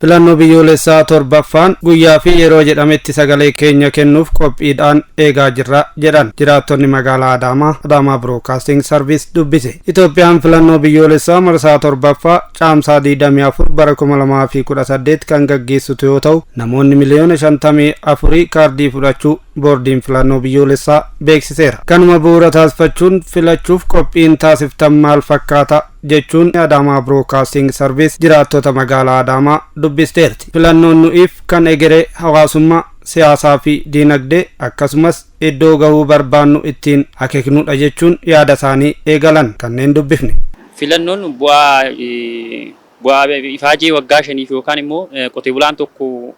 Filannoo biyyoolessaa torbaffaan guyyaa fi yeroo jedhametti sagalee keenya kennuuf qophiidhaan eegaa jirra jedhan jiraattonni magaalaa Adaamaa Adaamaa Broadcasting Service dubbise. Itoophiyaan filannoo biyyoolessaa marsaa torbaffaa Caamsaa 24 bara 2018 kan gaggeessitu yoo ta'u, namoonni miliyoona 54 kaardii fudhachuu boordiin filannoo biyyoolessaa beeksiseera. Kanuma bu'uura taasifachuun filachuuf qophiin taasiftan maal fakkaata jechuun Adaamaa Broadcasting Service jiraattota magaalaa Adaamaa dubbisteerti. Filannoon nu'iif kan egeree hawaasummaa, siyaasaa fi diinagdee akkasumas iddoo gahuu barbaannu ittiin akeeknudha jechuun yaada isaanii eegalan kanneen dubbifne. Filannoon bu'aa ifaajee waggaa 5f yookaan immoo qotee bulaan tokko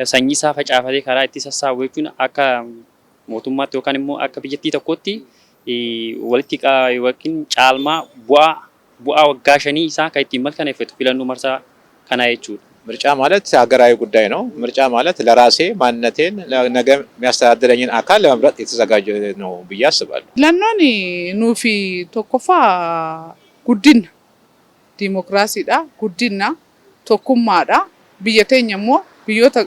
sanyii isaa facaafatee karaa itti sassaabu jechuun, akka mootummaatti yookaan immoo akka biyyattii tokkootti walitti yookiin caalmaa bu'aa waggaa 5 isaa kan ittiin mirkaneeffatu filannoo marsaa kanaa jechuudha. ምርጫ ማለት ሀገራዊ ጉዳይ ነው። ምርጫ ማለት ለራሴ ማንነቴን ነገ የሚያስተዳድረኝን አካል ለመምረጥ የተዘጋጀ ነው ብዬ አስባለሁ። Filannoon nuufi tokkoffaa guddina diimokiraasiidha, guddina tokkummaadha. Biyya teenya immoo biyyoota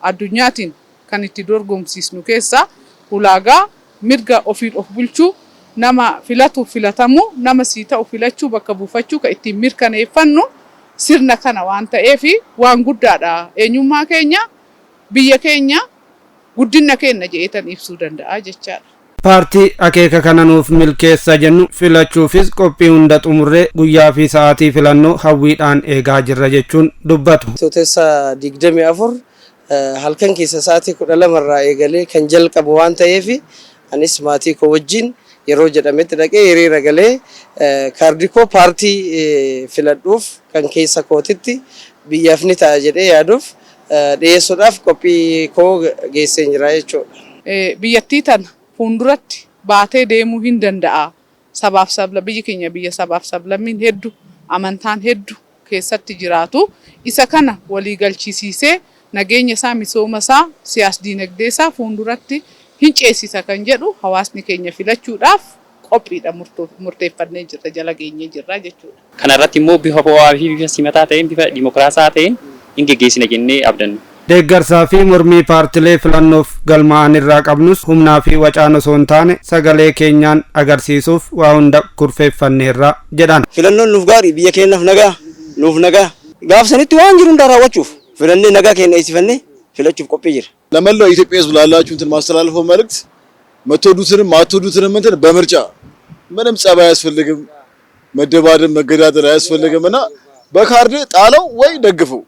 addunyaatiin kan itti dorgomsiisnu keessaa ulaagaa mirga ofiin of bulchuu, nama filatuuf filatamuu, nama sii ta'u filachuu, bakka buufachuu kan ittiin mirkaneeffannu sirna kana waan ta'eef waan guddaadha. Eenyummaa keenya, biyya keenya, guddina keenya jedheetan ibsuu danda'a jechaadha. Paartii akeeka kana nuuf milkeessa jennu filachuufis qophii hunda xumurree guyyaa fi sa'aatii filannoo hawwiidhaan eegaa jirra jechuun dubbatu. Bitootessa 24 halkan keessa sa'aatii 12rraa eegalee kan jalqabu waan ta'eef, anis maatii koo wajjin yeroo jedhametti dhaqee hiriira galee kaardii koo paartii filadhuuf kan keessa kootitti biyyaaf ni ta'a jedhee yaaduuf dhiyeessuudhaaf qophii koo geessee jira jechuudha. Biyyattii tana fuulduratti baatee deemuu hin danda'a. Sabaaf sabla biyyi keenya biyya sabaaf sablammiin hedduu, amantaan hedduu keessatti jiraatu, isa kana walii galchisiisee nageenya isaa, misooma isaa, siyaas diinagdee isaa fuulduratti hin ceesisa kan jedhu hawaasni keenya filachuudhaaf qophiidha, murteeffannee jirra, jala geenyee jirra jechuudha. Kana irratti immoo bifa ho'aa fi bifa simataa ta'een, bifa dimokiraasaa ta'een hin geggeessina jennee abdanna. Deeggarsaa fi mormii paartilee filannoof galmaa'an irraa qabnus humnaa fi wacaan osoo hin taane sagalee keenyaan agarsiisuuf waa hunda kurfeeffanneerra jedhan. Filannoon nuuf gaarii, biyya keenyaaf nagaa, nuuf nagaa. Gaaf sanitti waan jiru hundaa raawwachuuf filannee nagaa keenya eegsifannee filachuuf qophii jira. ለመላው የኢትዮጵያ ሕዝብ ላላችሁ እንትን ማስተላልፈው መልእክት መትወዱትንም ማትወዱትንም እንትን በምርጫ ምንም ጸብ አያስፈልግም፣ መደባደብ መገዳደል አያስፈልግም እና በካርድ ጣለው ወይ ደግፈው።